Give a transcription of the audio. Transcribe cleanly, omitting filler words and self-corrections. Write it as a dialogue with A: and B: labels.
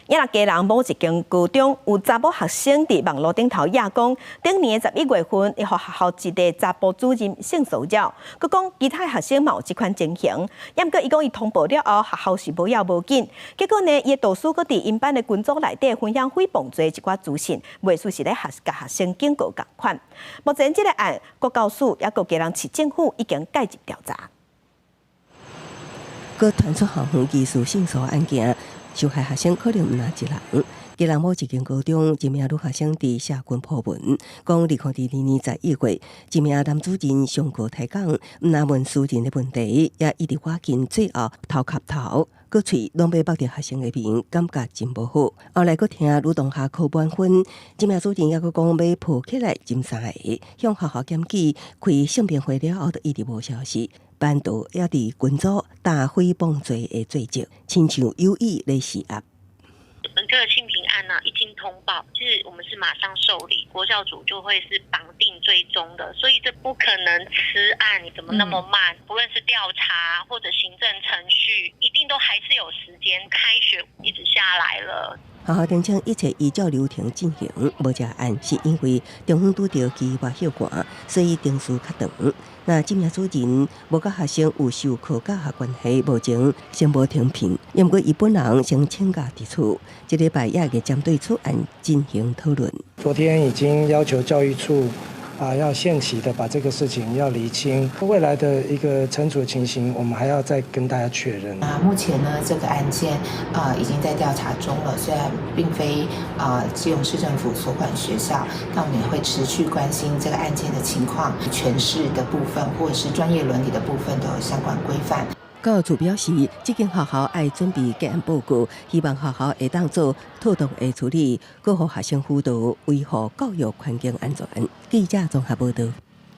A: 也若基隆某一間高中有查某學生佇網路頂頭掖講，頂年的11月份，伊予學校一个查埔主任性騷擾，閣講其他學生嘛有這款情形。毋過伊講伊通報了後，學校是無要無緊。結果呢，伊的導師閣佇𪜶班的群組內底分享誹謗罪一寡資訊，袂輸是咧學共學生警告仝款。目前這个案，國教署抑閣基隆市政府已經介入調查。
B: 閣傳出校園疑似性騷案件，受害學生可能毋但一人。基隆某一間高中，一名女學生佇社群 po 文，講2022年11月，一名男主任上課提講，毋但問私人的問題，也一直倚近，最後頭磕頭，閣喙攏欲縛著學生的面，感覺真無好。後來閣聽女同學考滿分，這名主任猶閣講欲抱起來斟三个，向學校檢舉，開性平會了後，就一直無消息。班導也佇群組打誹謗罪的罪證，親像有意咧施壓。
C: 我們這個性平案呢，一經通報，其實我們是馬上受理，國教組就會是綁定追蹤的，所以這不可能吃案，你怎麼那麼慢？不論是調查或者行政程序，一定都還是有時間。開學一直下來了。
B: 學校聲稱一切依照流程進行，無這案是因為中央拄著期末休寒，所以程序較長。那這名主任無佮學生有授課教學關係，目前先無停聘。毋過伊本人先請假佇厝，這禮拜也會針對此案進行討論。
D: 昨天已經要求教育處啊，要限期的把這個事情要釐清，未來的一個懲處情形，我們還要再跟大家確認。
E: 啊，目前呢，這個案件啊已經在調查中了，雖然並非啊基隆市政府所管學校，但我們也會持續關心這個案件的情況，權勢的部分或者是專業倫理的部分都有相關規範。
B: 教育處表示，這間學校愛準備結案報告，希望學校會當做妥當的處理，閣予學生輔導，維護教育環境安全。記者綜合報導。